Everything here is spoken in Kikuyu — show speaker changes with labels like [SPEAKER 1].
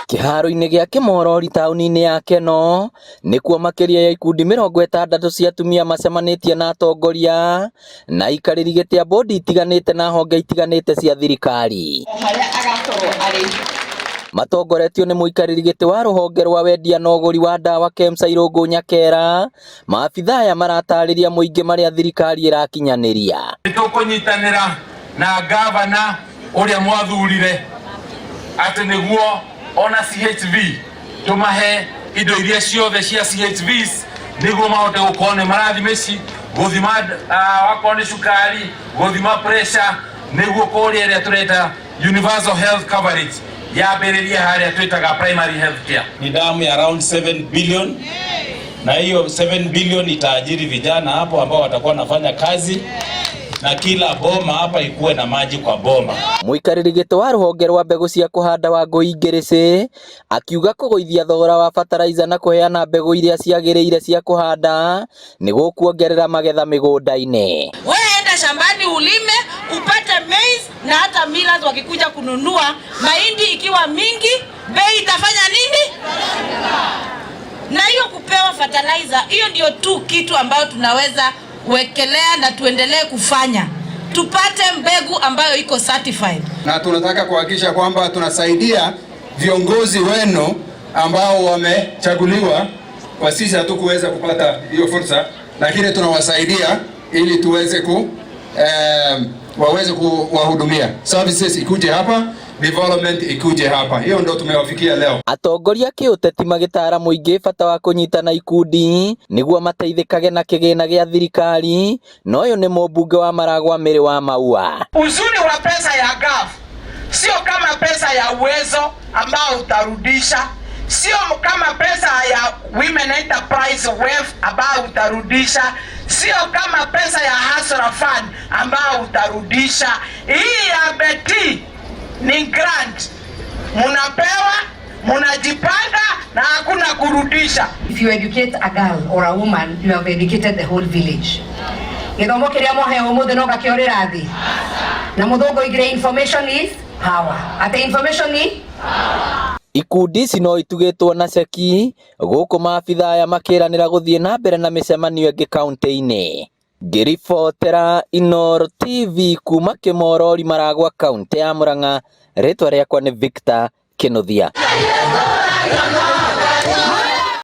[SPEAKER 1] Kĩharo-inĩ gĩa Kĩmorori taũni-inĩ ya Keno nĩkuo makĩria ya ikundi 60 cia atumia macemanĩtie na atongoria na aikarĩri gĩtĩ a bodi itiganĩte na honge itiganĩte cia thirikari.
[SPEAKER 2] O harĩa agakorwo arĩ.
[SPEAKER 1] Matongoretio nĩ mũikarĩri gĩtĩ wa rũhonge rwa wendia na ũgũri wa ndawa KEMSA Irũngũ Nyakera, maabitha aya maratarĩria mũingĩ marĩa thirikari ĩrakinyanĩria.
[SPEAKER 3] Nĩ tũkũnyitanĩra na ngavana ũrĩa mwathurire atĩ nĩguo ona CHV tũmahe indo iria ciothe cia CHVs nĩguo mahote gũkorwo nĩ marathi mĩci gũthima wakorwo nĩ cukari, gũthima pressure, nĩguo kũrĩa ĩrĩa tũreta universal health coverage yambĩrĩrie harĩa twĩtaga primary health care.
[SPEAKER 4] Ni damu ya around 7 billion na hiyo 7 billion itaajiri vijana hapo ambao watakuwa wanafanya kazi na kila boma hapa ikuwe na maji kwa boma.
[SPEAKER 1] Mũikarĩri gĩtĩ wa rũhonge rwa mbegũ cia kũhanda Wangũi Ngĩrĩcĩ akiuga kũgũithia thogora wa bataraiza na kũheana mbegũ iria ciagĩrĩire cia kũhanda nĩ gũkuongerera magetha mĩgũnda-inĩ.
[SPEAKER 2] Wewe enda shambani ulime upate maize na hata millers wakikuja kununua mahindi ikiwa mingi bei itafanya nini? Na hiyo kupewa fertilizer, hiyo ndio tu kitu ambayo tunaweza wekelea na tuendelee kufanya, tupate mbegu ambayo iko certified.
[SPEAKER 5] Na tunataka kuhakikisha kwamba tunasaidia viongozi wenu ambao wamechaguliwa. Kwa sisi hatukuweza kupata hiyo fursa, lakini tunawasaidia ili tuweze waweze kuwahudumia. Services ikuje hapa, development ikuje hapa. Hiyo ndio tumewafikia leo.
[SPEAKER 1] Atongoria kĩũteti magĩtara mũingĩ bata wa kũnyitana ikundi nĩguo mateithĩkage na kĩgĩna gĩa thirikari, na ũyũ nĩ mũmbunge wa Maragwa Mary wa Maua.
[SPEAKER 6] Uzuri wa pesa ya GAF sio kama pesa ya Uwezo ambao utarudisha, sio kama pesa ya Women Enterprise WEF ambao utarudisha, sio kama pesa ya Hustler Fund ambao utarudisha. Hii ya Beti ni grant, munapewa, munajipanga na hakuna kurudisha.
[SPEAKER 7] If you educate a girl or a woman, you have educated the whole village. Gĩthomo kĩrĩa mwaheo ũmũthĩ no gakĩorĩra thĩ. Na mũthũngũ oigire information is power. Ate information ni
[SPEAKER 1] Ikundi ici no itugĩtwo na ceki gũkũ maabitha aya makĩranĩra gũthiĩ na mbere na mĩcemanio ĩngĩ kaunti-inĩ. Ngĩribotera Inooro TV kuma Kĩmorori Maragwa kaunti ya Murang'a, rĩtwa rĩakwa nĩ Victor Kĩnuthia.